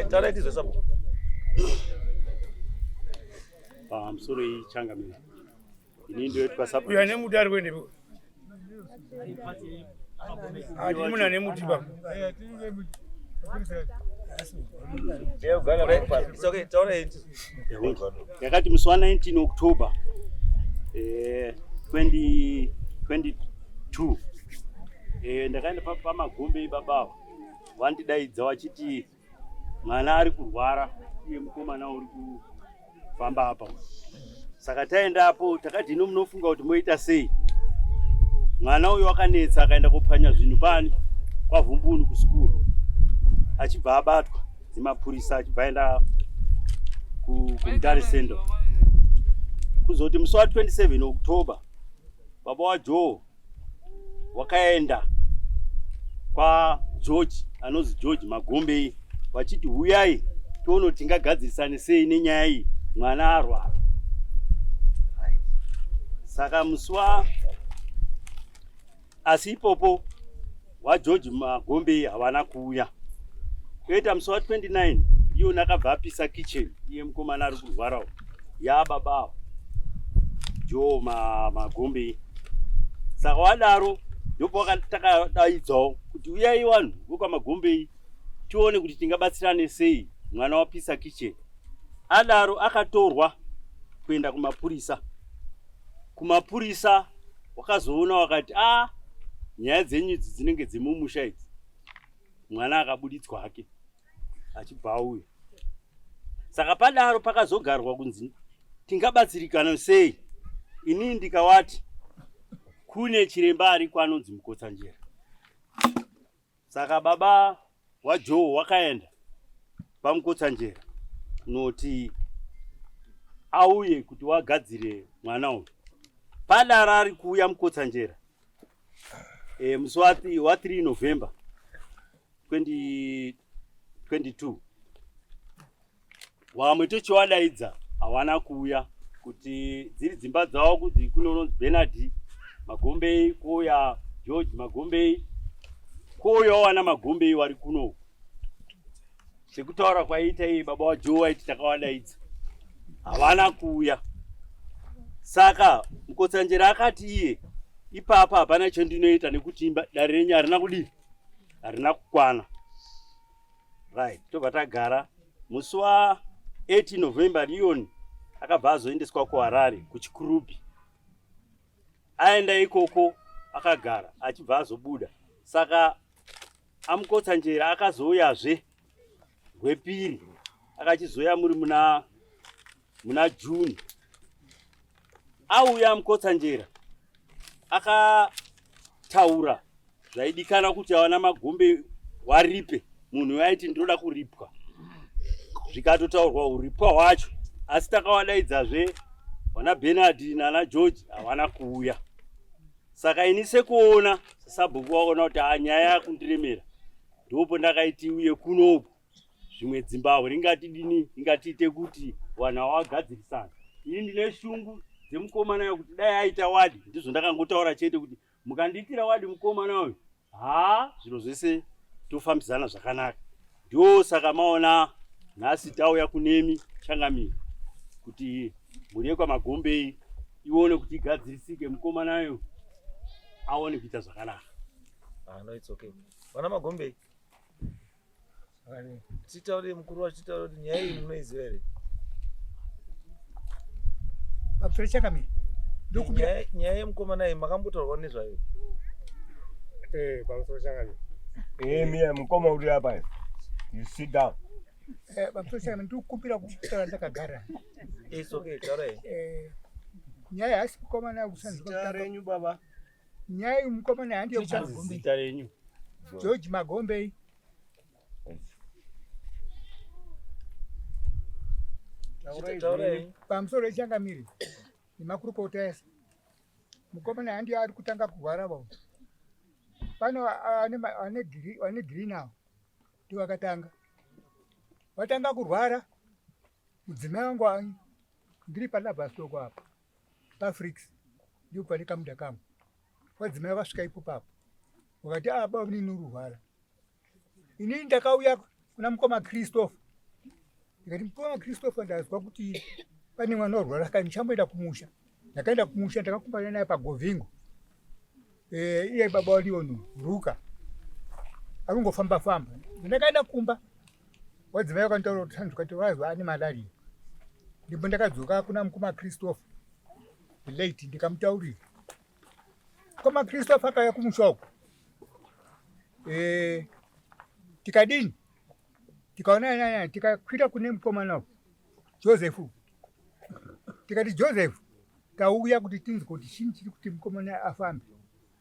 Taura tizwe sabhuku. Pamusoro iyi changamire. Ini ndoitwa sabhuku. Uyo ane muti ari kuendepi? Ati munhu ane muti baba. It's okay, taura Yakati musi wa 19 October 2022 ndakaenda pamagombe ibabawo vandidaidza vachiti mwana ari kurwara iye mukomana uri kufamba apa. Saka taendapo takati ino munofunga kuti moita sei? Mwana uyu wakanetsa akaenda kopwanya zvinhu pani kwaVhumbunu kusikuru achibva abatwa nemapurisa achibva aenda kuMutare Central. Kuzoti musi wa 27 October baba waJoe wakaenda kwaGeorge anonzi George Magombei vachiti huyai tione kuti tingagadzirisane sei nenyaya iyi mwana arwara. Saka musi wa asi ipopo waGeorge Magombei havana kuuya. Koita musi wa 29 iyona akabva apisa kitchen iye mukomana ari kurwarawo yababawo Joe Magombei. Saka wadaro ndopatakadaidzawo kuti uyai vanhu vekwaMagombei tione kuti tingabatsirane sei mwana wapisa kitchen. Adaro akatorwa kuenda kumapurisa. Kumapurisa wakazoona wakati a nyaya dzenyu idzi dzinenge dzemumusha idzi. Mwana akabuditswa hake achibva auya. Saka padaro pakazogarwa kunzi tingabatsirikana sei. Inini ndikawati kune chiremba ariko anonzi Mukotsanjera. Saka baba waJoe wakaenda paMukotsanjera kunoti auye kuti wagadzire mwana uyu. Padaro ari kuuya Mukotsanjera musi wa 3 November 2022 wamwe tochiwadaidza hawana kuuya kuti dziri dzimba dzavo kuti kune unonzi Bernard Magombei kouya George Magombei kouyawo vana Magombei wari kuno sekutaura kwaiita iye baba waJoe waiti takawadaidza havana kuuya. Saka Mukotsanjera akati iye ipapa hapana chandinoita nekuti imba dare renyu harina kudii harina kukwana. Right, tobva tagara musi wa 8 November Leon akabva azoendeswa kuHarare kuChikurubi. Aenda ikoko akagara achibva azobuda. Saka aMukotsanjera akazouyazve rwepiri akachizouya muri muna June. Auya Mukotsanjera akataura zvaidikana kuti awana Magombe waripe munhu aiti ndinoda kuripwa, zvikatotaurwa uripwa hwacho, asi takawadaidzazve vana Bernard nana George havana kuuya. Saka ini sekuona sabhuku waona kuti nyaya yakundiremera, ndopo ndakaiti uye kunoku zvimwe dzimbahwe ringatidini ringatiite kuti vanhu ava vagadzirisana. Ini ndine shungu dzemukomana uyo kuti dai aita wadi, ndizvo ndakangotaura chete kuti mukandiitira wadi mukomana uyu haa zviro zvese tofambidzana zvakanaka. Ndo saka maona nhasi tauya kunemi changamire kuti mhuri yekwaMagombei ione kuti igadzirisike mukomana uyu aone kuita zvakanaka. No, it's okay. Vana Magombei, titaure mukuru wacho, titaure kuti nyaya iyi munoiziva here? Pamusoro changamire. Ndokumbira nyaya yemukomana iyi makambotaurwa nezvayo? Pamusoro changamire. Mia mukoma uri apa. You sit down. Pamusoro changamire ndikukumbira kutaura ndakagara. It's okay, taura. Nyaya haisi mukomana kusanzwa. Zita renyu baba. Nyaya iyi mukomana handi yekuti zita renyu. George Magombei. Pamusoro echangamire nemakurukota ese mukomana handi ari kutanga kurwara vavo pano ane green awo ndiwo akatanga watanga kurwara. Mudzimai wangu ndiri paLabastoko apa paFrix ndipo pane kamunda kangu. Wadzimai wakasvika ipo papo wakati baba nini ururwara. Inini ndakauya Kuna mukoma Christopher. Ndikati mukoma Christopher ndazwa kuti pane mwana orwara saka ndichamboenda kumusha. Ndakaenda kumusha ndakakumbana naye paGovingo. Eh, iye baba waLeon Ruka. Arikungofamba famba. Ndakaenda kumba. Wadzimai wakanditaura kuti sanzi ukati wazwa ane malaria. Ndipo ndakadzoka kuna mukoma Christopher. Late ndikamutaurira. Mukoma Christopher akauya kumusha uko. Eh, tikadini? Tikaona nani tikakwira kune mukomana uko. Joseph. Tikati Joseph tauya kuti tinzwe kuti chini chiri kuti mukomana afambe.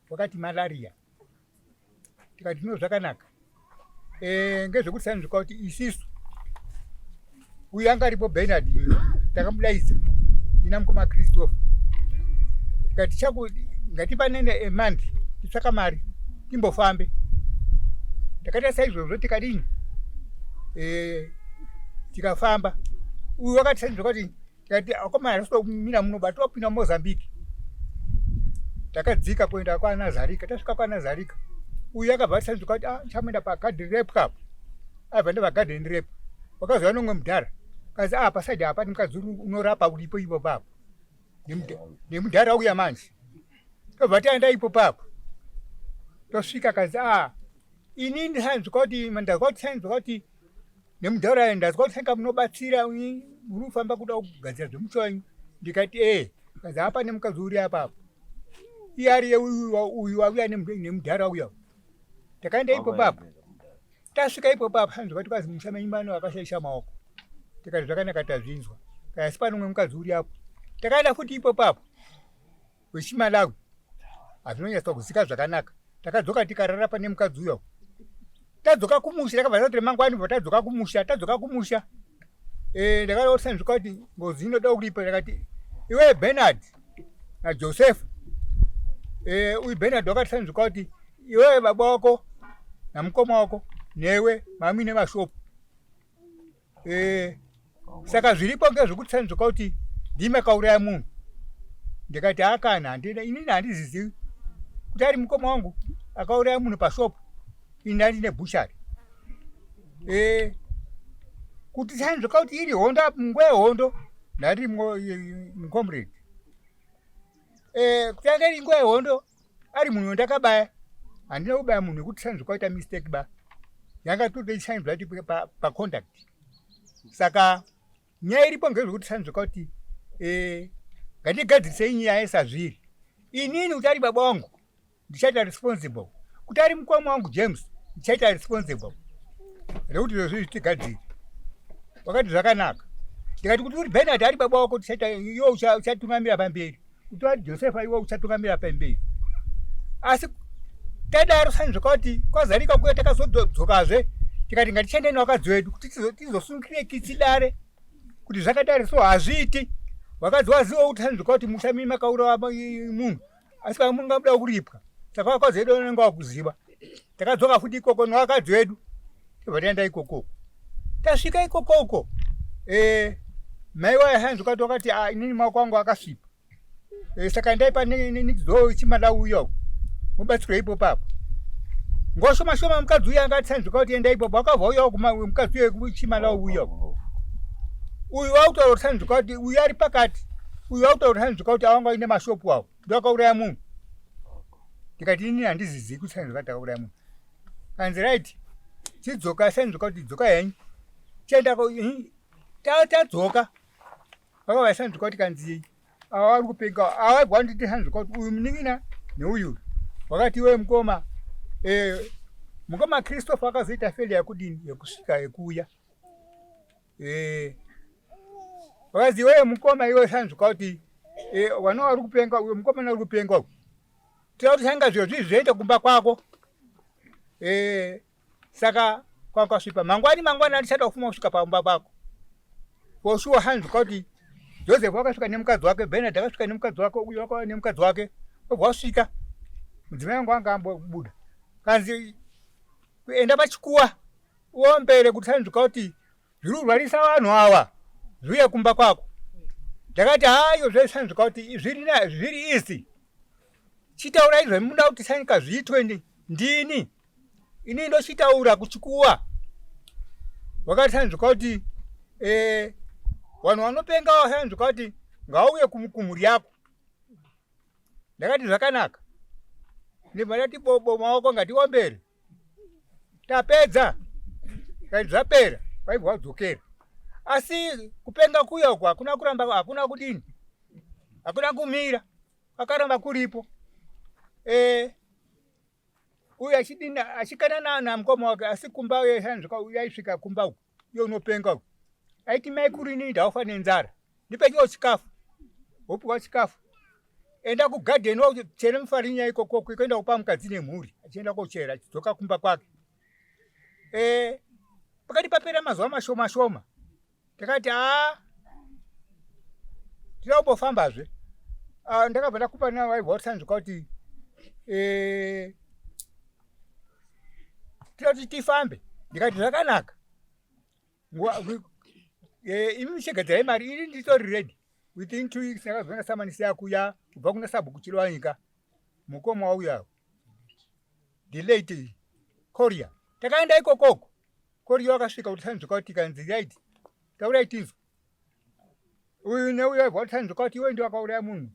Wakati malaria. Tikati zvino zvakanaka. Eh, ngezvekuti sanzwika kuti isisu uyu anga aripo Bernard takamudaidza ina mukoma Christopher. Tikati chaku ngatipanene a month titsvaka mari timbofambe. Takaita saizvozvo tikadini? Eh, tikafamba. Uyu wakati sanzwika kuti tikati akomana hatisi kumira muno but topinda Mozambique. Takadzika kuenda kwaNazarika, tasvika kwaNazarika uyu akabva atisanzwika kuti ah, chamuenda pagadheni repwa apo. Aibva ndepagadheni repwa. Wakazouya nomwe mudhara kazi ah, pasaidi apa pane mukadzi unorapa uripo ipo papo. Nemudhara uya manje. Tobva taenda ipo papo. Tosvika kazi ah, ini ndisanzwika kuti ndazwa kuti sanzwika kuti nemudhara ayo ndazwa kuti sanga munobatsira muri kufamba kuda kugadzira zvemusha wenyu ndikati ee kazi apa nemukadzi uri apapo iye ariye uyu wauya nemudhara uya takaenda ipo papo tasvika ipo papo hanzi vati kwazi musha menyu mano akashaisha maoko tikati zvakanaka tazvinzwa kaya asi pano umwe mukadzi uri apo takaenda futi ipo papo wechiMalawi hazvinonyatsa kuzika zvakanaka takadzoka tikarara pane mukadzi uyo tadzoka kumusha takabva tati mangwani bva tadzoka kumusha tadzoka kumusha eh, ndakaosanzvika kuti ngozi inoda kuripa ndakati iwe Bernard naJoseph eh, uyu Bernard wakatisanzvika kuti iwewe baba wako namukoma wako newe mamuine mashopu Eh, saka zviripo ngezvekuti sanzvika kuti ndimi akauraya munhu ndikati akana handina inini handizizivi kuti ari mukoma wangu akauraya munhu pashopu ini ndandine bhuchari eh, kuti sanzvika kuti iri hondo munguva yehondo ndandiri mucomrade eh, kuti anga iri nguva yehondo ari munhu wandakabaya handina kubaya munhu wekuti sanzvika waita mistake ba yanga totoisainzwa ti pacontact saka nyaya iripo ngezvekuti sanzvika kuti eh, ngatigadzirisei nyaya sazviri inini kuti ari baba wangu ndichaita responsible kuti ari mukoma wangu James ndichaita responsible rekuti zvozvizvi tigadzire wakati zvakanaka ndikati kuti uri Bernard ari baba wako tichaita iwe uchatungamira pamberi kuti ari Josefa iwe uchatungamira pamberi asi tadaro sanzvika kuti kwazarika kuya takazodzokazve tikati ngatichiende nevakadzi vedu kuti tizosungire kitsi dare kuti zvakadari so hazviiti vakadzi waziva kuti sanzvika kuti musha mimi makaurawa munhu asi vamungabuda kuripwa saka vakadzi vedu vanenge vakuziva takadzoka futi ikoko nevakadzi vedu tobva taenda ikokoko tasvika ikokoko eh, mai waye hanzi ukati wakati ah, inini maoko angu akasvipa eh, saka endai pane chimada uyo mubatsirwe ipo papo nguva shoma shoma mukadzi uyo anga atisanzvika kuti enda ipopo akabva uyawo mukadzi uyo chimada uyo uyu wautaura kuti sanzvika kuti uyu ari pakati uyu wautaura kuti sanzvika kuti awanga aine mashopu awo ndoakauraya munhu ndikati inini handizizivi kuti sanzvika kuti akauraya munhu kanzi right chidzoka sanzvika kuti dzoka henyu chienda tadzoka vakava sanzvika kuti kanzi awa ari kupenga awa aibva nditi sanzvika kuti uyu munin'ina neuyu wakati iwe mukoma eh, mukoma Christopher akazoita feli yakudini yekusvika yekuuya eh, wakazi iwewe mukoma iwe sanzvika kuti eh, wana wari kupenga uyo mukomana uri kupenga uyu tira kuti sanga zviro zvizvi zvoita kumba kwako eh, saka kwakasvipa mangwani mangwani andichada kufuma kusvika pamba pako for sure hanzvika kuti Joseph wakasvika nemukadzi wake Bernard akasvika nemukadzi wake uyu wakauya nemukadzi wake obva wasvika mudzimai wangu anga ambobuda kanzi enda pachikuwa uombere kuti sanzvika kuti zviri kurwarisa vanhu ava zviuye kumba kwako ndakati hayo zvesanzvika kuti zviri easy chitaurai zvamunoda kuti sanika zviitwe ndini ini ndochitaura kuchikuwa Wakasanzwika kuti eh, vanhu vanopenga vasanzwika kuti ngauye kumhuri yako. Ndakati zvakanaka, ndibva ndati bobo maoko ngatiombere. Tapedza kati zvapera, waibva wadzokera. Asi kupenga kuya uku hakuna kuramba, hakuna kudini, hakuna kumira, kwakaramba kuripo. Eh, uyu achidini achikana namukoma wake, asi kumba yaisvika kumba uku iye unopenga uku aiti mai kurini ndaufa nenzara, ndipechiwo chikafu, wopiwa chikafu, enda kugadheni wochere mufarinya ikoko, kuenda kupa mukadzi nemhuri, achienda kochera achidzoka kumba kwake. Pakati papera mazuva mashoma shoma, takati aa tida kumbofambazve. Ndakabva ndakupa nawaibva watisanzwika kuti tida kuti tifambe. Ndikati zvakanaka, imi muchigadzirai mari ini nditori ready. Within 2 weeks ndakazoona samanisi yakuya kubva kuna sabhuku Chilwanyika, mukoma wauya the late Korea. Takaenda ikokoko, Korea wakasvika kuti sanzwika kuti kanzi right, taurai tinzwe. Uyu neuyu aibva kuti sanzwika kuti iwe ndiwe wakauraya munhu.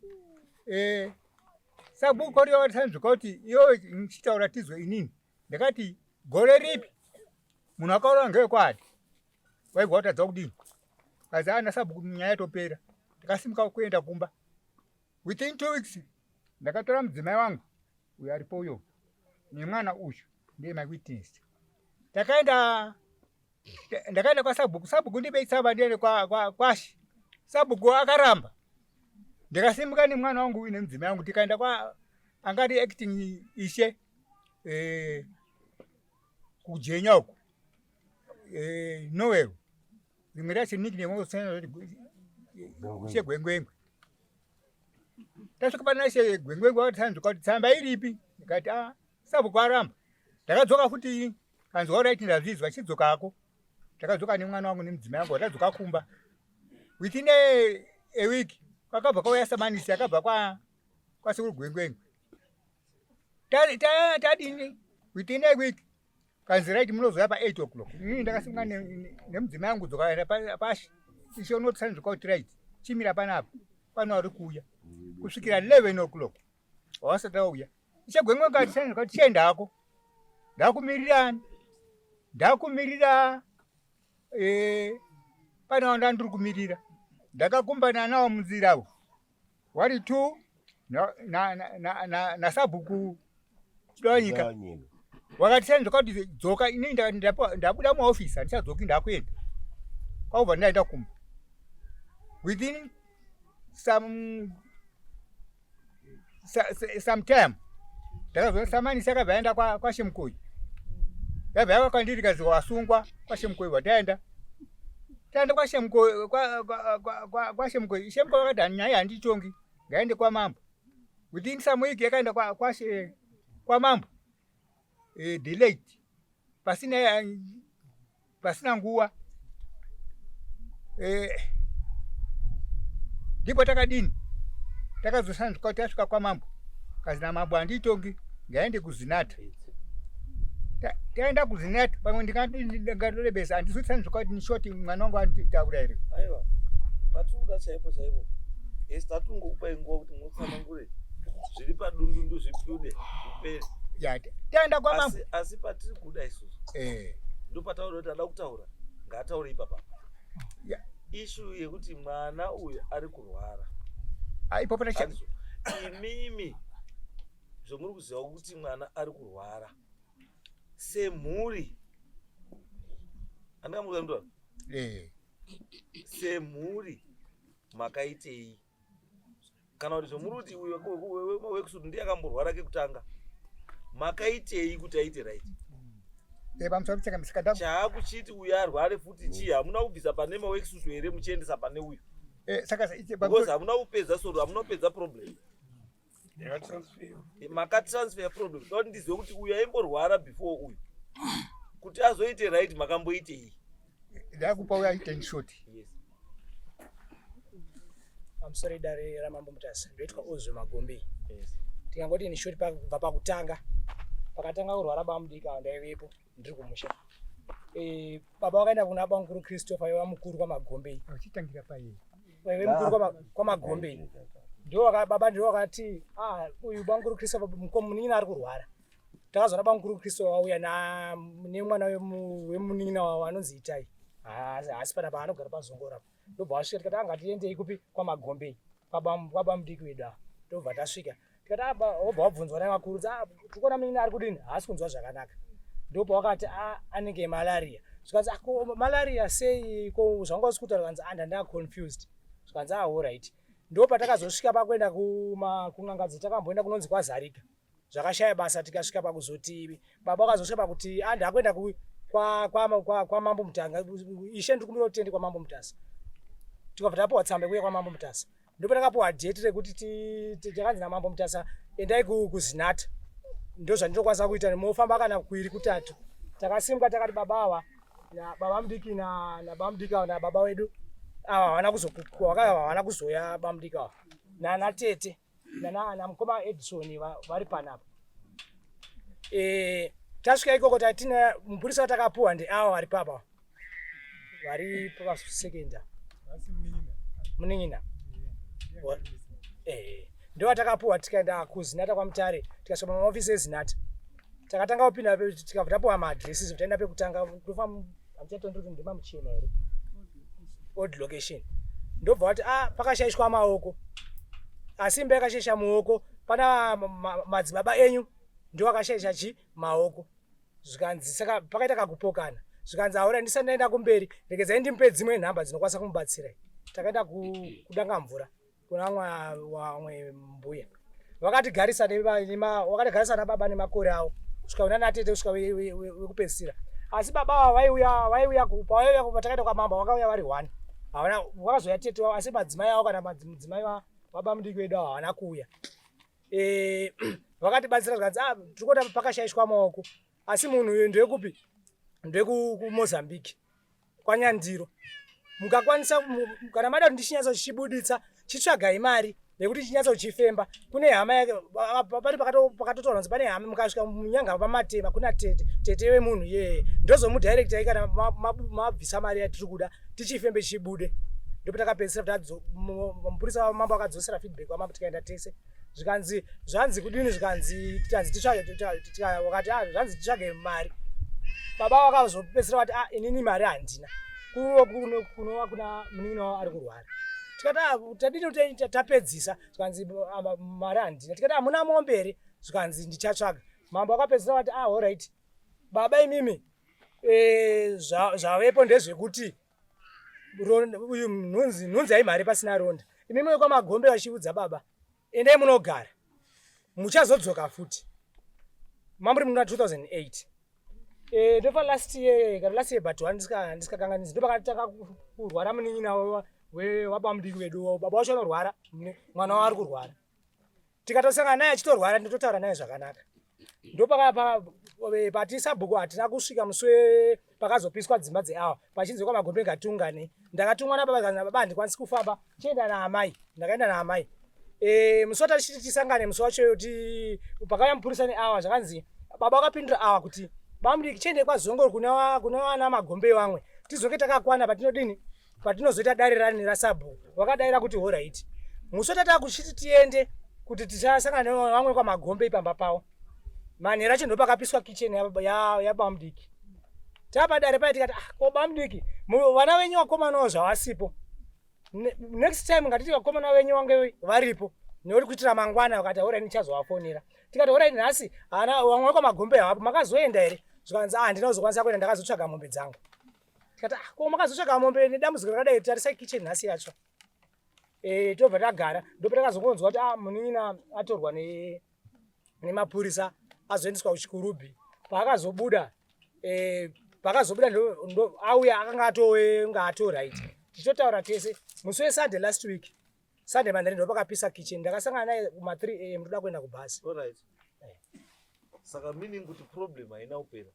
Sabhuku Korea wakati sanzwika kuti iwe ndichitaura tizwe inini. Ndakati gore ripi munhu akauraya ngewekwadi, waibva watadza kudini? Kazi ana sabhuku nyaya yatopera. Ndakasimuka kuenda kumba. Within 2 weeks ndakatora mudzimai wangu uyo aripo uyo nemwana uyu ndiye my witness. Takaenda, ndakaenda kwasabhuku, sabhuku ndipei tsamba ndiende kwashi. Sabhuku akaramba. Ndikasimuka nemwana wangu uyu nemudzimai wangu tikaenda kwa angari acting ishe kujenya uku Noel, rimwe racho nickname Ishe Gwengwengwe. Tasvika pana Ishe Gwengwengwe vakati kuti tsamba iripi? Ndikati ah, sabhuku aramba. Ndakadzoka futi kanzwa right, ndazvizwa, chidzokako. Ndakadzoka nemwana wangu nemudzimai wangu, watadzoka kumba. Within a week kwakabva kwauya samanisi akabva kwasekuru Gwengwengwe. Tadini within a week kanzi right, munozouya pa 8 o'clock. Inini ndakasimuka nemudzimai wangu dzokaenda pashi. Ishe unotisanzwika kuti right, chimira panapa, pano ari kuuya kusvikira 11 o'clock wasati auya. Ishe Gwengwe kati sanzwika kuti chienda hako, ndakumirirani, ndakumirira pane wanda ndiri kumirira. Ndakakumbana nawo munzira wari 2 nasabhuku Chidawanyika, wakati sanzwika kuti dzoka. Inini ndabuda muofisi, handichadzoki, ndakuenda kwakubva ndaenda kumba. Within some time ndakazoona samanisi akabva aenda kwaShemukoi, yabva yava kwandiri kazi wasungwa kwaShemukoi. Wataenda taenda kwaShemukoi, kwaShemukoi, Shemukoi vakati nyaya handitongi, ngaende kwamambo. Within some week yakaenda kwamambo the late pasina nguva ndipo takadini takazosanzwika kuti tasvika kwamambo, kazi namambo handitongi, ngaende kuZinatha. Taenda kuZinatha, pamwe ndingatorebesa, handisi kuti kuti nishoti mwana wangu anditaura here. Aiwa, patiri kuda chaipo chaipo esi tatingokupai nguva kuti mutsanangure zviri padundundu zvibude zvipere. Ya, taenda kwamambo. Asi patiri kuda isusu ndopataura kuti ada kutaura ngaataure ipapa. Issue yekuti mwana uyu ari kurwara. Ipapo Imimi zvomuri kuziva kuti mwana ari kurwara semhuri, andingamukuza semhuri makaitei? Kana kuti zvomuri kuti uyu wekusutu ndiye akamborwara kekutanga, makaitei kuti aite right? Pamusoro saka Chaakuchiti uyu arware futi chii? Hamuna kubvisa pane mawekisutu here muchiendesa pane uyu? Saka Because hamuna kupedza soro, hamuna kupedza problem, makatransfer problem. Toda kuti ndizive kuti uyu aimborwara before uyu kuti azoite right, makamboitei? Ndakupa uya aite in short. Yes. Pamusoro dare raMambo Mutasa, ndoitwa Ozwe Magombe. Tikangoti in short, kubva pakutanga, pakatanga kurwara bamudiki ava, ndaivepo ndiri kumusha. Baba vakaenda kuna bamukuru Christopher vaiva mukuru kwaMagombei. Vachitangira paye. Vaive mukuru kwaMagombei. Ndiwo baba ndiwo vakati ah uyu bamukuru Christopher munin'ina ari kurwara. Takazoona bamukuru Christopher vauya nemwana wemunin'ina wavo anonzi Itai. Haasi panapa anogara paZongora. Ndobva vasvika tikati angatiendei kupi kwaMagombei kwabamudiki wedu ava. Ndobva tasvika. Tikati apa wobva wabvunzwa nevakuru kuti ah tikuona munin'ina ari kudini haasi kunzwa zvakanaka. Ndopawakati ah anenge malaria. Zvikanzi ah ko malaria sei ko zvanga usi kutaura kanzi ah ndanda confused. Zvikanzi ah alright. Ndopatakazosvika pakuenda kun'anga dzatakamboenda kunonzi kwaZarika. Zvakashaya basa tikasvika pakuzoti baba vakazosvika pakuti ah ndakuenda kwaMambo Mutanga. Ishe ndiri kumbira kuti tiende kwaMambo Mutasa. Tikabva tapuwa tsamba yekuuya kwaMambo Mutasa. Ndopatakapuwa date rekuti takanzi naMambo Mutasa endai kuZinata. Ndozvandinokwanisa kuita mofamba kana kuiri kutatu. Takasimuka takati baba ava nababa mudiki nababa mudiki ava nababa wedu ava havana havana kuzoya baba mudiki ava nana tete nana mukoma Edison vari panapa. Tasvika ikoko tatina mupurisa watakapuwa ndeava vari papa vari pasekenda munin'ina ndo watakapuwa tikaenda kuZinata kwaMutare tikasvika pamaofisi eZinata. Takatanga kupinda tikabva tapuwa maadresses taenda pekutanga ndofa ndimamuchena here old location. Ndobva vati ah pakashaishwa maoko asi imba yakashaisha muoko pana madzibaba enyu ndio akashaisha chi maoko. Zvikanzi saka pakaita kakupokana. Zvikanzi aura ndisati ndaenda kumberi regedzai ndimupe dzimwe nhamba dzinokwanisa kumubatsira. Takaenda kudanga mvura kuna vamwe mbuya. Vakatigarisa vakatigarisa nababa nemakore avo kusvika kuna natete kusvika wekupedzisira. Asi baba ava vaiuya patakaenda kwamambo vakauya vari one. Havana vakazoya tete wavo asi madzimai avo kana mudzimai wababa mudiki wedu avo havana kuuya. Vakatibatsira zvikanzi ah tiri kuona pakashaishwa maoko asi munhu uyu ndewekupi ndewekuMozambique kwaNyandiro. Mukakwanisa kana mada kuti ndichinyatso chichibuditsa chitsvagai mari nekuti chinyatso chifemba kune hama yake pane pakatotaurwa kunzi pane hama mukasvika munyanga pamatema kuna tete tete wemunhu iyeye ndozomudirectai kana mabvisa mari yatiri kuda tichifembe chibude. Ndopatakapedzisira kuti mupurisa wamambo akadzosera feedback kwamambo tikaenda tese. Zvikanzi zvanzi kudini zvikanzi tikanzi titsvage wakati ah zvanzi titsvage mari. Baba vakazopedzisira vati ah inini mari handina. Kunova kuna munin'ina wavo ari kurwara. Tikati ah tadini kuti tapedzisa zvikanzi mari handina. Tikati hamuna mombe here zvikanzi ndichatsvaga. Mambo akapedzisira vati ah alright. Baba imimi zvavepo ndezvekuti uyu nhunzi haimhari pasina ronda. Imimi wekwaMagombe vachiudza baba endai munogara muchazodzoka futi. Mamuri muna 2008. Ndopa last year kana last year but one ndisikakanganisi ndopakatanga kurwara munin'ina wababa mudiki wedu. Baba wacho anorwara mwana wavo ari kurwara. Tikatosangana naye achitorwara ndinototaura naye zvakanaka. Ndopakapa pati sabhuku hatina kusvika musi pakazopiswa dzimba dzeawa pachinzi kwaMagombe ngatiungane. Ndakatumwa nababa kanzi baba handikwanisi kufamba chienda naamai. Ndakaenda naamai. Musi watachiti tisangane musi wacho kuti pakauya mupurisa neawa zvakanzi baba vakapindura awa kuti bamudiki chiendei kwaZongoro kuna vana Magombe vamwe tizonge takakwana patinodini patinozoita dare rani rasabhuku. Vakadaira kuti horaiti. Musi watatanga kuchiti tiende kuti tichasangana nevamwe kwaMagombe pamba pavo. Manheru acho ndopakapiswa kitchen yabamudiki. Tapadare paye tikati ah ko bamudiki vana venyu vakomanawo zvavasipo. Next time ngatiti vakomana venyu vange varipo nekuti kuitira mangwana. Vakati horai ndichazovafonera. Tikati horai nhasi hana vamwe vekwaMagombe havapo makazoenda here? Zvikanzi ah handina kuzokwanisa kuenda ndakazotsvaga mombe dzangu. Tikati ah ko makazotsvaga mombe nedambudziko rakadai tarisai kitchen nhasi yatsva. Tobva tagara ndopatakazongonzwa kuti ah munin'ina atorwa nemapurisa azoendeswa kuChikurubi. Paakazobuda pakazobuda ndo auya akanga atove nga ato right. Tichitotaura tese musi weSunday last week Sunday manheru ndopakapisa kitchen ndakasangana naye kuma 3 am ndoda kuenda kubhazi. Alright. Saka meaning kuti problem haina kupera.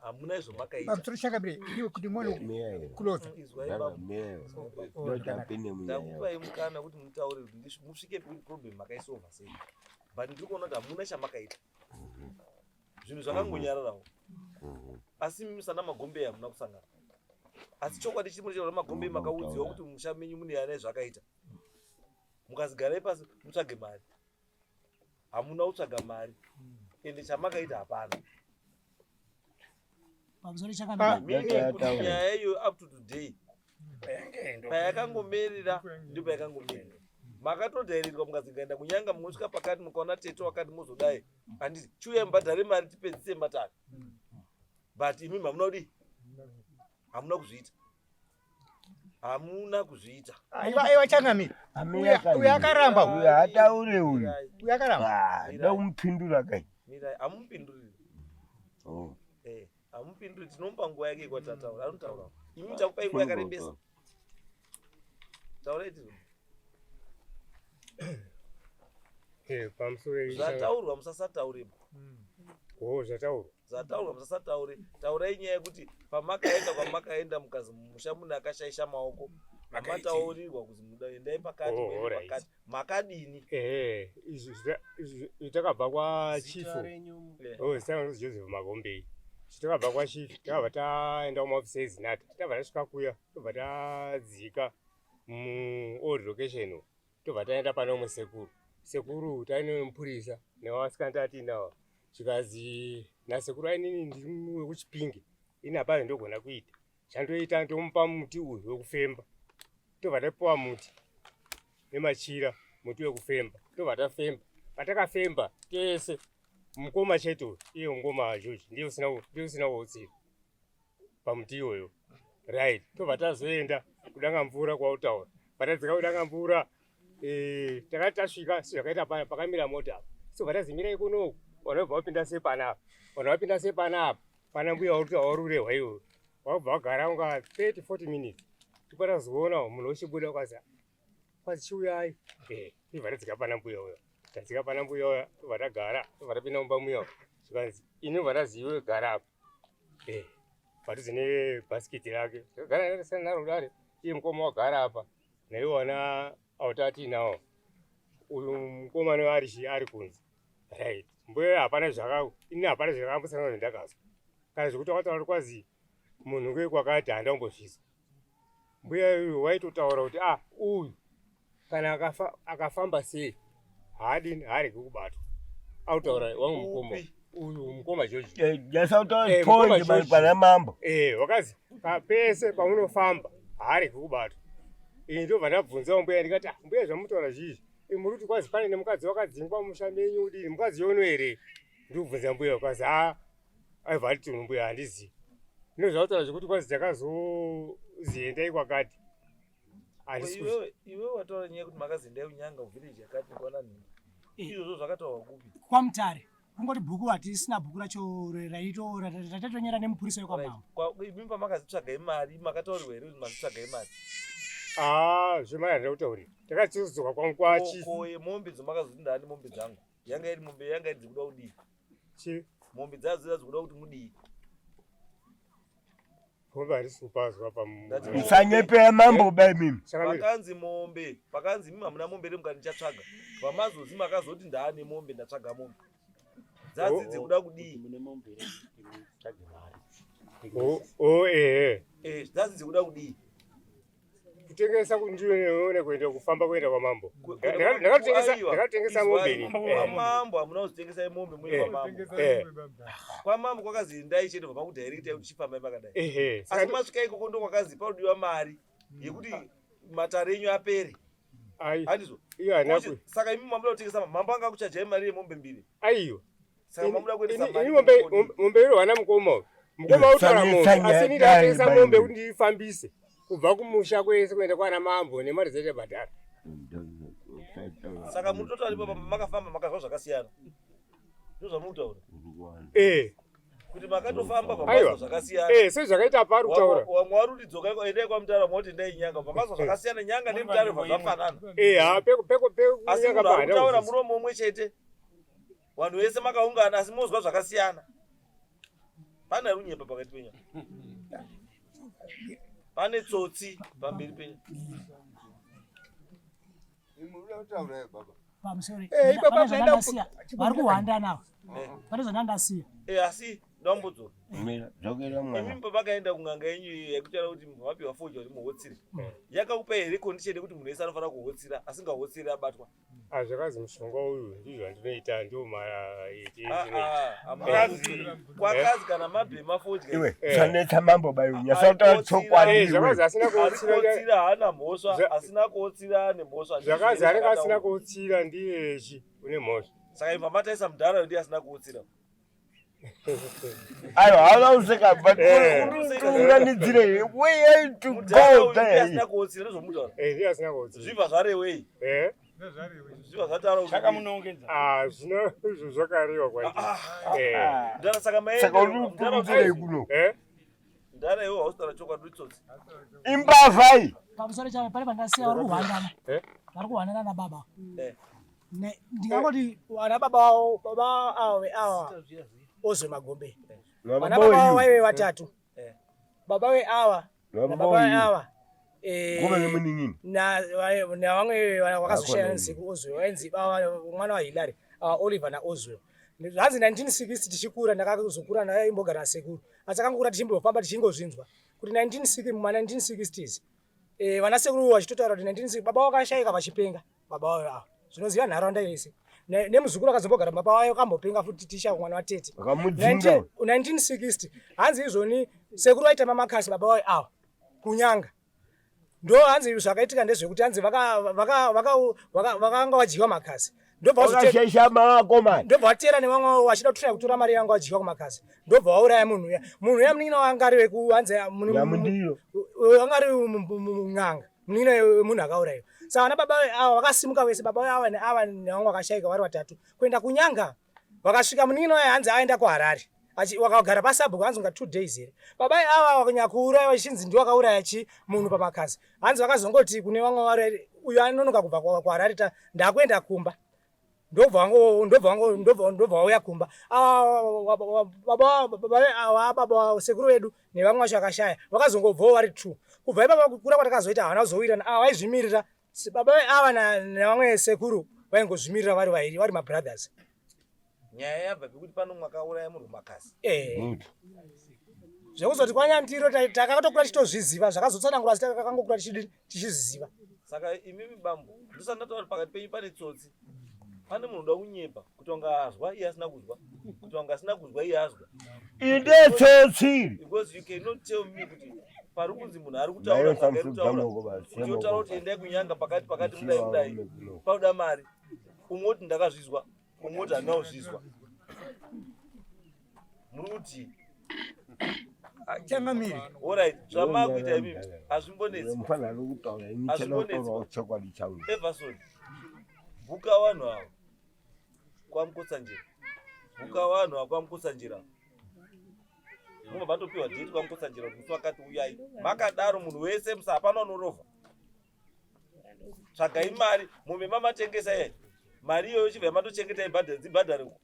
Hamuna izvo makaita. Pamusoro chakabire iwe kuti muone kuloza. Izwai baba. Ndakupai mukana kuti mutaure kuti musvike kuti problem makaisova sei. But ndiri kuona kuti hamuna chamakaita. Zvinhu zvakangonyararawo. Asi imi sana Magombe hamuna kusangana. Asi chokwadi chiri muchero Magombe makaudziwa kuti musha menyu mune ana zvakaita. Mukazigarai pasi mutsvage mari. Hamuna kutsvaga mari. Ende chamakaita hapana. Pamusoro chakamira. Meaning kuti nyaya iyo up to today payakangomerera ndipo yakangomerera. Makatodhairirwa mukazi ngaenda kunyanga munosvika pakati mukaona tete wakati mozodai. Handiti chiuyai mubhadhare mari tipedzise matare. But imi hamuna kudii? Hamuna kuzviita. Hamuna kuzviita. Aiwa, aiwa changamire. Uyu akaramba uyu. Uyu haataure uyu. Uyu akaramba. Ah, ndokumupindura kai. Mirai, hamupinduriri. Oh. Eh, hamupinduri tinomupa nguva yake yekuti ataura. Anotaura. Imi takupai nguva yakarebesa. Taurai tizvo. Eh, pamusoro Zvataurwa musasataure. Oh, zvataurwa. Zvataurwa musasataure. Taurai nyaya yekuti pamakaenda kwamakaenda mukazi mumusha mune akashaisha maoko. Mataurirwa kuzi muda endai pakati, Oh, muende alright. pakati. Makadini? Ehe, izvi izvi takabva kwachief. Eh. Oh, zita rangu Joseph Magombei. Takabva kwachief, takabva taenda kumaofisi eZinatha. Tabva tasvika kuya, tobva tadzika mu old location. Tobva taenda pane umwe sekuru. Sekuru taine mupurisa nevasikana tatinawo. Zvikazi nasekuru ainini ndiri wekuChipinge. Ini hapana ndogona kuita. Chandoita ndomupa muti uyu wekufemba. Tobva tapiwa muti nemachira, muti wekufemba. Tobva tafemba. Patakafemba tese mukoma chete uyu, iye mukoma George ndiye usina ndiye usina kuutsira pamuti iwoyo. Right. Tobva tazoenda kudanga mvura kwautaura. Patadzika kudanga mvura eh, takati tasvika sezvakaita pana pakamira mota apa. So vatazimirai kunoku vanhu vabva vapinda sepanapa. Vanhu vapinda sepanapa pana mbuya warurehwa iyoyo. Wabva wagara unga 30 40 minutes. Ndipo tazoona munhu uchibuda kwazi kwazi chiuyai. Eh, ibva tadzika pana mbuya uyo. Tadzika pana mbuya uya tobva tagara tobva tapinda mumba muya. Zvikanzi ini bva ndaziwe gara apa. Eh, padhuze nebhasikiti rake. Tagara naro dare. Iye mukoma wagara apa. Naiwo wana autati nawo. Uyu mukomana ari chi ari kunze. Right. Mbuya hapana zvaka ini hapana zvakambosangana zvandakazwa. Kana zvekuti wakataura kuti kwazi munhu ngei kwakati handa kumbozvizwa. Mbuya uyu waitotaura kuti ah uyu kana akafa akafamba sei haadini haaregi kubatwa. Autaura wangu mukoma. Uyu mukoma George. Jasautaura Eh, mukoma point George. pana mambo. Eh, wakazi pese paunofamba haaregi kubatwa. Ini ndobva ndabvunzawo mbuya ndikati ah mbuya zvamutaura zvizvi. Muri kuti kwazi pane nemukadzi wakadzingwa mumusha menyu udini mukadzi yono here? Ndikubvunza mbuya kwazi ah aibva ati tunhu mbuya handizivi. Ndino zvakutaura zvekuti kwazi takazozi endai kwakati. Handisi kuzvi- Iwewe iwewe wataura nyaya yekuti makazi endai kunyanga kuvillage yakati mukaona nhingi. Izvozvo zvakataurwa kupi? KwaMutare. Kungoti bhuku hatisina bhuku racho raito ratatonyera nemupurisa wekwamambo. Imi pamakazitsvagai mari makataurirwa here kuti mazitsvagai mari? Ah, zvemari handina kutaurira. Takazodzoka kwangu kwachief. Ko yemombe dzamakazoti ndani mombe dzangu. Yanga iri mombe yanga iri dzikuda kudii? Chi Mombe dzadzo dzikuda kuti mudii? mombe handisi kupazwa pamu. Ndati Musanyepera mambo bai mimi. Chakamira. Pakanzi mombe, pakanzi imi hamuna mombe here mukati ndichatsvaga. Pamazozi makazoti ndaane mombe ndatsvaga mombe. Dzadzi dzikuda kudii? Mune mombe here kuti mutsvage mari. Oh, oh eh. Eh, dzadzi dzikuda kudii? Kutengesa kundione kuenda kufamba kuenda kwamambo. Kuenda Ndakatengesa Aiwa, ndakatengesa izwai, mombe ini. Kwamambo hamuna kuzotengesa mombe muri Eh. kwamambo. Eh. Kwamambo kwakazi endai chete bva makudirectai kuti chifambai makadai. Ehe. Asi Saka masvika ikoko ndokwakazi panodiwa mari yekuti matare enyu apere. ai Handizvo? iyo haina Kuti- ku Saka imi mamuda kutengesa mambo anga kuchajai mari yemombe mbiri. aiwa. Saka mamuda kuendesa Ini mari. ini mombe kodi. mombe iro hana mukoma. uyu. Mukoma Eh, utora sanye- mombe sanye asi ini dai ndakatengesa bai mombe mimi. kuti ndifambise kubva kumusha kwese kuenda kwana mambo nemari dzete bhadhara. Saka muri totaura ipapo makafamba makazwa zvakasiyana. Ndozvamuri kutaura. Eh, Kuti makatofamba Aiwa. pamazwa zvakasiyana. eh sezvakaita pari kutaura. Wamwe wari kuti dzokai endai kwaMutare wamwe woti endai Nyanga. Pamazwa zvakasiyana Nyanga neMutare bva zvafanana. Eh, ha peko peko peko Asi kunyanga munhu ari pahanda kutaura kuzvizwa. muromo umwe chete. Vanhu vese makaungana asi mozwa zvakasiyana. Pane runyepa pakati penyu. Pane tsotsi pamberi penyu. Pamusoro. Eh, ipapo Pane paenda zvandandasiya. ku- Vari kuhwanda nawo. Eh. Pane zvandandasiya. Eh, asi Ndambodzoka. Mira, dzokera mwana. Imi pamakaenda kun'anga yenyu iyi yekutaura kuti mapiwa foja kuti muhotsire. Yakakupa here condition yekuti munhu wese anofanira kuhotsira asingahotsiri abatwa? Ah, zvakazi mushonga uyu ndizvo zvandinoita ndio maitiro Ah, ndinoita. ah, hamuna- Kwakazi kana mabhema fodya. Iwe, Eh. usanetsa mambo bai, unyasa kutaura chokwadi Eh, iwe. zvakazi asina kuutsira Arikuhotsira haana mhosva, asina kuhotsira ane mhosva. Ndizvo zvakazi anenge asina zvakataurwa. kuutsira ndiye chi une mhosva. Saka imva mataisa mudhara ndiye asina kuhotsira. Aiwa, hauna kuseka, but Eh. unganidzire, where are you to Mudhara go uyu ndiye there? asina kuhotsira ndozvomutaura. Eh, ndiye asina kuutsira. Zvibva zvarewei? Eh? Zvibva zvataura kuti Chakamunongedza. Ah, zvino izvo zvakarewa kwandiri. Eh. Mudhara saka maenda. Saka uri kukurudzirei kuno? Eh? Mudhara iwe hausitaura chokwadi uri tsotsi. Imbavha iyi. Pamusoro chavo pane pandasiya vari kuhwandana. Eh? Vari kuhwandana nababa. Eh. Ndingangoti vana baba vavo baba avo veava ozwe magombe. Baba Vana baba vavo uyu. vaive vatatu. Eh. Baba veava Baba nababa uyu. veava Ngoma nemunin'ina. navamwe vakazoshaya Akona nziku Ozwe vainzi baba mwana waHillary Oliver naOzwe. Zvanzi 1960 tichikura ndakazokura ndaimbogara nasekuru asi akangokura tichimbofamba tichingozvinzwa kuti 1960 muma 1960s eh, vana sekuru vachitotaura kuti 1960 baba vakashaika vachipenga baba vavo ava zvinoziva nharaunda yese nemuzukuru akazombogara baba vayo akambopenga futi tisha mwana watete Vakamudzinga. 1960 hanzi izvoni sekuru vaitamba makasi baba vayo ava kunyanga ndo hanzi zvakaitika ndezvekuti hanzi vakanga vadyiwa makasi ndobva Wakashaisha maoko mani. ndobva vatera nevamwe vachida kutraya kutora mari yanga vadyiwa kumakasi ndobva vauraya munhu uya munhu uya munin'ina wanga ari weku hanzi Nyamundiro. wanga ari n'anga munin'ina wemunhu akaurayiwa saka vana baba ava vakasimuka vese baba ava neava nevamwe vakashaika vari vatatu kuenda kunyanga vakasvika munin'ina waye hanzi aenda kuharare wakagara pasabhuku hanzi unga 2 days here baba ava vakanyakuuraya vachinzi ndiwo akauraya chi munhu pamakasi hanzi vakazongoti kune vamwe vari uyu anonoka kubva kuharare ta ndakuenda kumba ndobva wango ndobva wango ndobva ndobva wauya kumba baba baba baba sekuru vedu nevamwe vacho vakashaya vakazongobvawo vari two kubva ipapa kukura kwatakazoita havana kuzowirirana ava vaizvimirira baba ava nevamwe sekuru vaingozvimirira vari vairi vari mabrothers Nyaya yabva pekuti pano mwakauraya munhu makasi. Eh. Zvekuzoti kwanyandiro takatokura tichitozviziva zvakazotsanangura asi takangokura tichizviziva. Saka imimi bambo ndisati ndataura kuti pakati penyu pane tsotsi. Pane munhu unoda kunyepa kuti wanga azwa iye asina kuzwa, kuti wanga asina kuzwa iye azwa. Inde tsotsi. Because you cannot tell me kuti pari kunzi munhu ari kutaura Nayo n'anga iri samsung kutaura dzamoko basi. kuti yotaura kuti endai kunyanga pakati pakati mudai mudai pauda mari umwe oti ndakazvizwa umwe oti handina kuzvizwa muri kuti Changamire. Alright, zvamakuita imimi hazvimbonetsi. Mufana ari kutaura ini chada Hazvimbonetsi. kutaurawo chokwadi changu. Everson, bhuka vanhu ava kwaMukotsanjera. Bhuka vanhu ava kwaMukotsanjera. Mubva matopiwa date kwaMukotsanjera kuti musi wakati uyai. Makadaro munhu wese musa hapana unorovha. Tsvagai mari, mombe mamatengesa iye. Mari iyoyo chibva matochengeta ibhadhare dzibhadhare uko.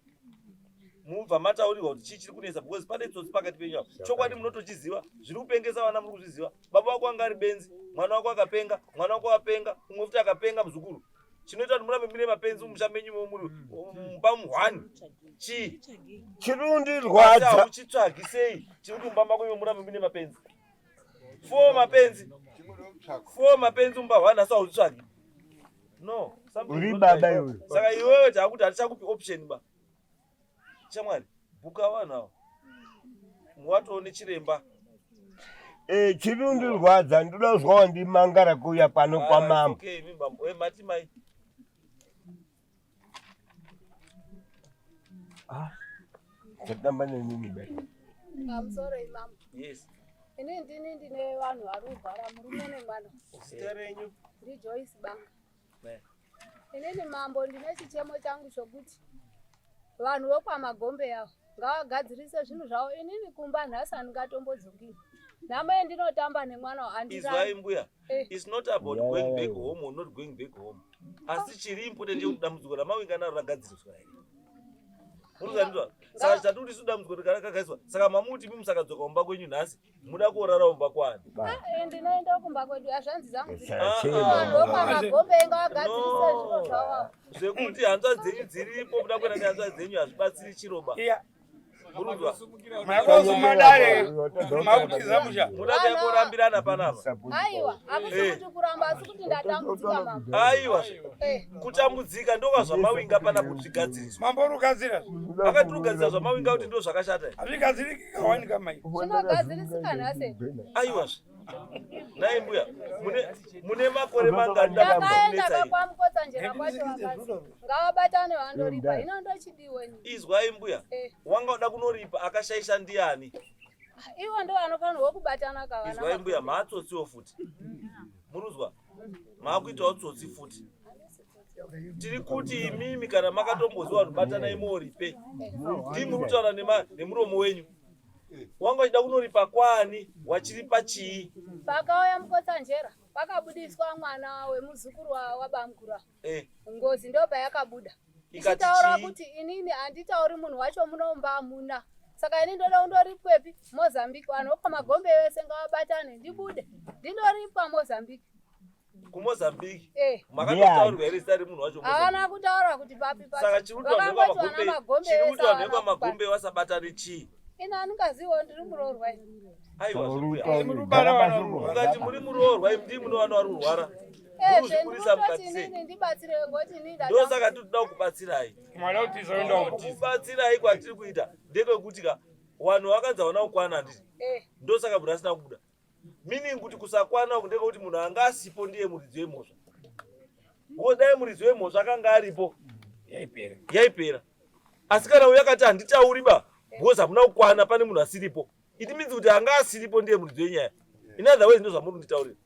Mubva mataurirwa kuti chii chiri kunetsa because pane tsotsi pakati penyu apa. Chokwadi munotochiziva, zviri kupengesa vana muri kuzviziva. Baba vako anga ari benzi, mwana wako akapenga, mwana wako apenga, umwe futi akapenga muzukuru. Chinoita kuti murambe mune mapenzi mumusha menyu imomo muri mumba muhwani. Chii? Chiri kundirwadza. Asi hauchitsvagi sei? Chiri kuti mumba mako imomo murambe mune mapenzi. 4 mapenzi. 4 mapenzi mumba hwani asi hauchitsvagi. No, something Uri is not baba right. iwe. Saka iwewe takuti hatichakupi option ba. Shamwari, bhuka vanhu ava. Watoo nechiremba. Eh, chiri kundirwadza ndoda kuzwawo ndimangara kuuya pano Ah, kwamambo. Okay, imi bambo. Eh, mati mai. Tatamba nenini be. Pamusoro imambo. Yes. Ini ndini ndine vanhu vari kurwara murume nemwana. Zita renyu? NdiJoyce Banga. Ne. Inini mambo ndine chichemo changu chokuti vanhu vekwaMagombe avo ngavagadzirise zvinhu zvavo. Inini kumba nhasi handingatombodzoki. Nhamo yendinotamba nemwana Izwai handirari. mbuya. Eh. It's not about Yeah. going back home or not going back home. Asi chiri important ndechekuti dambudziko ramawinga naro ragadziriswa here. Murikuzandizwa? Saka chati kuti isu dambudziko rakagadziriswa. Saka mamuti imi musakadzoka kumba kwenyu nhasi, muda kuorara kumba kwani? Eh, ndinoenda kumba kwedu hazvanzi dzangu dziri. Ah, Vanhu ah. vekwaMagombe ngavagadzirise zviro zvavo. Zvekuti hanzvadzi dzenyu dziripo, muda kuenda nehanzvadzi dzenyu hazvibatsiri chiroba. Iya. Murunzwa. Makosuma dare makutiza musha. Muda kurambirana panapa. Aiwa, hakusi Eh. kuti kuramba asi kuti ndatambudzika mambo. Aiwa. Eh. Kutambudzika ndokwa zvamawinga pana kuti zvigadziriswe. Mambo rugadzira. Akatirugadzira zvamawinga kuti ndo zvakashata. Hazvigadziriki kawani kamai. Zvinogadzirisika nhasi. Aiwa. Nhai mbuya, mune mune makore mangani Ndakaenda ndakakunetsai? kwamukotsanjera kwacho vakati ngavabatane vandoripa. Hino ndochidiwe ni. Izwai mbuya, Eh. wanga uda kunoripa akashaisha ndiani? Ivo ndo vanofanirwa kubatana kavana. Izwai mbuya, maatsotsiwo futi. Muruzwa, maakuitawo tsotsi futi. Tiri kuti imimi kana makatomboziwa vanhu batanai moripe. Ndimi muri kutaura nemuromo wenyu. Wanga uchida kunoripa kwani? Wachiripa chii? Pakauya mukotsanjera pakabudiswa mwana wemuzukuru wabamukuru ava. Eh, Ngozi ndo payakabuda. Ikati Ichitaura chii? kuti inini handitauri munhu wacho munomba hamuna. Saka ini ndoda kundoripwepi Mozambique. Vanhu vekwaMagombe vese ngavabatane ndibude. Ndindoripwa Mozambique. kuMozambique. Eh. Makatotaurirwa here zita remunhu wacho Mozambique? Havana kutaura kuti papi pacho. Saka chiri kuti vanhu Vakangoti vana vekwaMagombe, Magombe chiri vese kuti vanhu havana vekwaMagombe vasabatane chii? Ini handingaziwo ndiri muroorwa ini. Aiwa zvimbuya. Murubara Mukati muri muroorwa imi ndimi mune vana vari kurwara. Ezve Murikuzviburisa ndinototi mukati sei? inini ndibatsirewe ngoti inini Ndosaka tiri kuda kukubatsirai. Mwana utiza oenda kutiza. Kubatsirai kwatiri kuita ndekwekuti ka vanhu vakanzi havana kukwana handiti. Eh. Ndosaka munhu asina kubuda. Meaning kuti kusakwana uku ndekekuti munhu anga asipo ndiye muridzi wemhosva. Wo dai muridzi wemhosva akanga aripo Yaipera. yaipera. Asi kana uyu akati handitauri ba because hamuna kukwana pane munhu asiripo. It means kuti anga asiripo ndiye muridzi wenyaya. In other words ndozvamuri kunditaurira.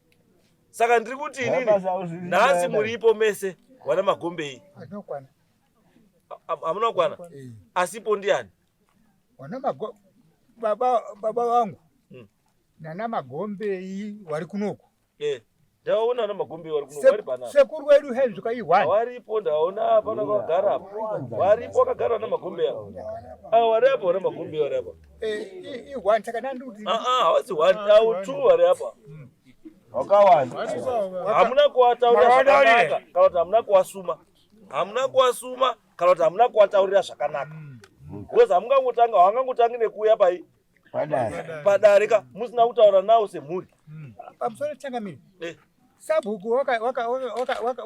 Saka ndiri kuti inini nhasi muripo mese wana Magombei. Hatinokwana. Hamuna kukwana. Eh. Asipo ndiani? Wana mago baba baba vangu nana Magombei wari kunoku. Eh. Ndaona ana Magombei vari kuno vari panapa. Sekuru wedu henzvika i1. Waripo ndaona hapana vakagara apa. Waripo vakagara ana Magombei apa. Ah wari apa wana Magombei vari apa. Eh i1 saka nandikuti Ah ah hawasi one, au two vari apa. Wakawanda. Hamuna kuwataurira Makawataurira. zvakanaka kana kuti hamuna kuwasuma. Hamuna kuwasuma kana kuti hamuna kuwataurira zvakanaka. Because hamungangotanga havangangotangi nekuuya pai Padare. padare ka musina kutaura nawo semhuri. Pamusoro changamire. Eh. Sabhuku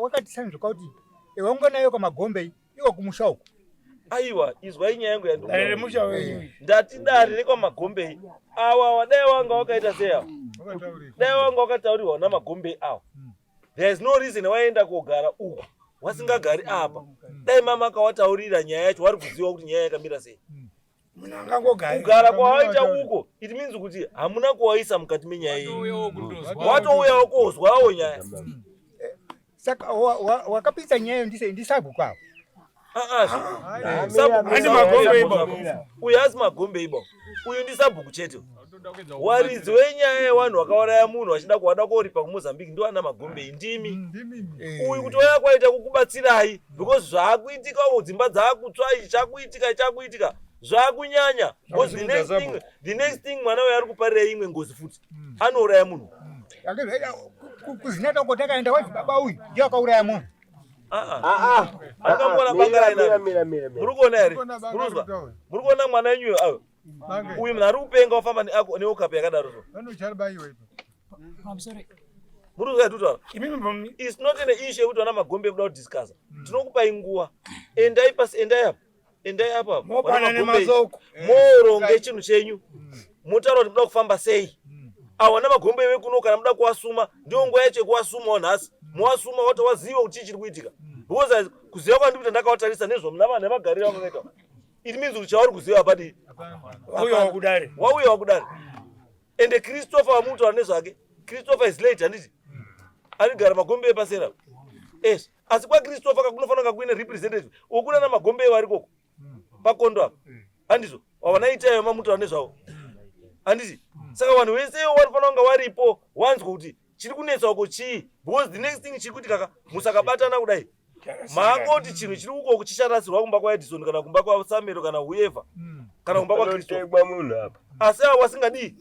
wakati sanzvika kuti wanganayo kwaMagombei iwo kumusha uku. Aiwa, izwai nyaya yangu Dare yandikuda. remusha wenyu. Ndati dare rekwaMagombei. Awa awa dai wanga wakaita sei awa? Dai wanga wakataurirwa naMagombei awa. There is no reason waenda kogara uku wasingagari apa. Dai mama akawataurira nyaya yacho wari kuziva kuti nyaya yakamira sei. Munhu angangogari. Kugara kwawaita uko it means kuti hamuna kuwaisa mukati menyaya iyi. Watouyawo kozwawo nyaya. Saka wakapinza nyaya ndise ndisabhuku avo. Ah ah. Sabhuku Handi Magombei ba. Uyu haasi Magombei ba. Uyu ndisabhuku chete. Waridzi wenyaya yevanhu vakauraya munhu vachida kuwada koripa kuMozambique ndo ana Magombei ndimi. Uyu kuti waya kwaita kukubatsirai because zvaakuitika uko dzimba dzaakutsva ichi chakuitika chakuitika zvaakunyanya because the next thing mwana uyu ari kuparira imwe ngozi futi anouraya munhu. Kuzinata uko takaenda wazi baba uyu ndiye akauraya munhu. Ah Ah ah. ah. Akamboona banga Mira rainaro. mira mira mira. Muri kuona here? Murikuzwa? Muri kuona mwana wenyu ayo? Uyu munhu ari kupenga wafamba neokapi yakadaro so. Muri kuzwa yatutaura? Imimi It's not an issue yekuti vana Magombe kuda kudiscussa. Tinokupai nguva. Endai pasi, endai apa. Endai apa. Vana mopana Magombei. nemasoko. Moronge chinhu chenyu. Motaura kuti muda kufamba sei. Awa vana Magombe vekuno kana muda kuwasuma, ndiyo nguva yacho yekuwasumawo nhasi. Mowasuma wati waziva kuti chii chiri kuitika. Because kuziva kwandikuita ndakawatarisa nezvo nemagariro avakaita. It means kuti chauri kuziva hapadi. Wauyawo kudare. Wauyawo kudare. Ende Christopher wamutaura nezvake. Christopher is late handiti? Anogara Magombe epasera. Yes. Asi kwaChristopher kakunofanira kunge kuine representative. Ukuna naMagombe vari koko. Pakondo apa. Handizvo. Wavanaitayo mamutaura nezvavo. Handiti? Saka vanhu vese vanofanira kunge varipo wanzwa kuti chiri kunetsa uko chii because the next thing chiri kuitika ka musakabatana kudai maangoti chinhu chiri uko chicharasirwa kumba kwaEdison kana kumba kwaSamero kana whoever kana kumba kwaChristopher. Panotekwa munhu apa. Asi avo wasingadii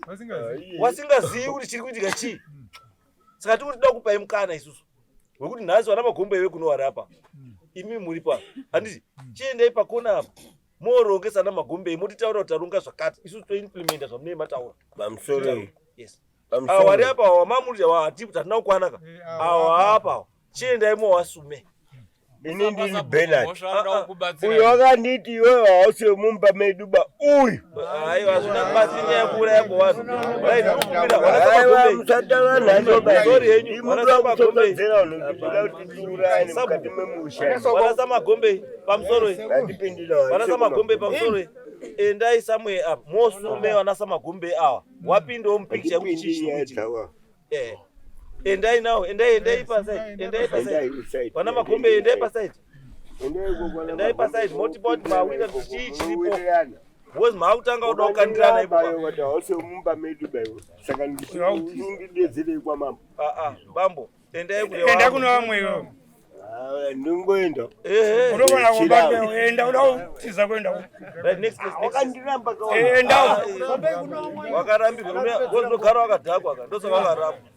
wasingazivi kuti chiri kuitika chii. Saka tiri kuti toda kupai mukana isusu wekuti nhasi vana Magombe vekuno vari apa imi muripo apa handiti chiendai pakona apa. Morongesa namagombei motitaura kuti taronga zvakati isusu toimplementa zvamunee mataura. Pamusoro. Yes. Awa wari apa awa mamuri awa hatipo tatina kukwana ka. Awa apa awa. Chiendai mowasume. Ini ndini Bernard. Uyo wakanditi iwewe hausi wemumba medu ba uyu. Aiwa hazvina kubatsira nyaya yekuuraya kwevanhu. Right, ndinokumbira Aiwa musata vanhu ba. Sorry henyu. Imi kutodzera vanhu kuda kuti tiurayane mukati memusha. Vanasa Magombe pamusoro. Ngatipindira. Vanasa Magombe pamusoro. Endai somewhere up. Mosume vanasa Magombe awa. Wapindawo mupicture yekuti chii chiri kuitika. Eh. Endai nawo, endai endai paside, endai paside. Vana Magombe endai paside. Endai paside motipa kuti mawira kuti chii chiripo. Because maakutanga kuda kukandirana ipo. Kuti hausi mumba medu ba iwe. Saka ndidedzerei kwamambo. Ah ah, bambo, endai kune Enda kuno vamwe iwewe. Ah, ndingoenda. Ehe. Unogona kubatwa enda uda kutiza kuenda ku. Right, next case, next. Wakandiramba kaona. Enda. Wakarambirwa unogara wakadhakwa ka ndosaka wakarambwa.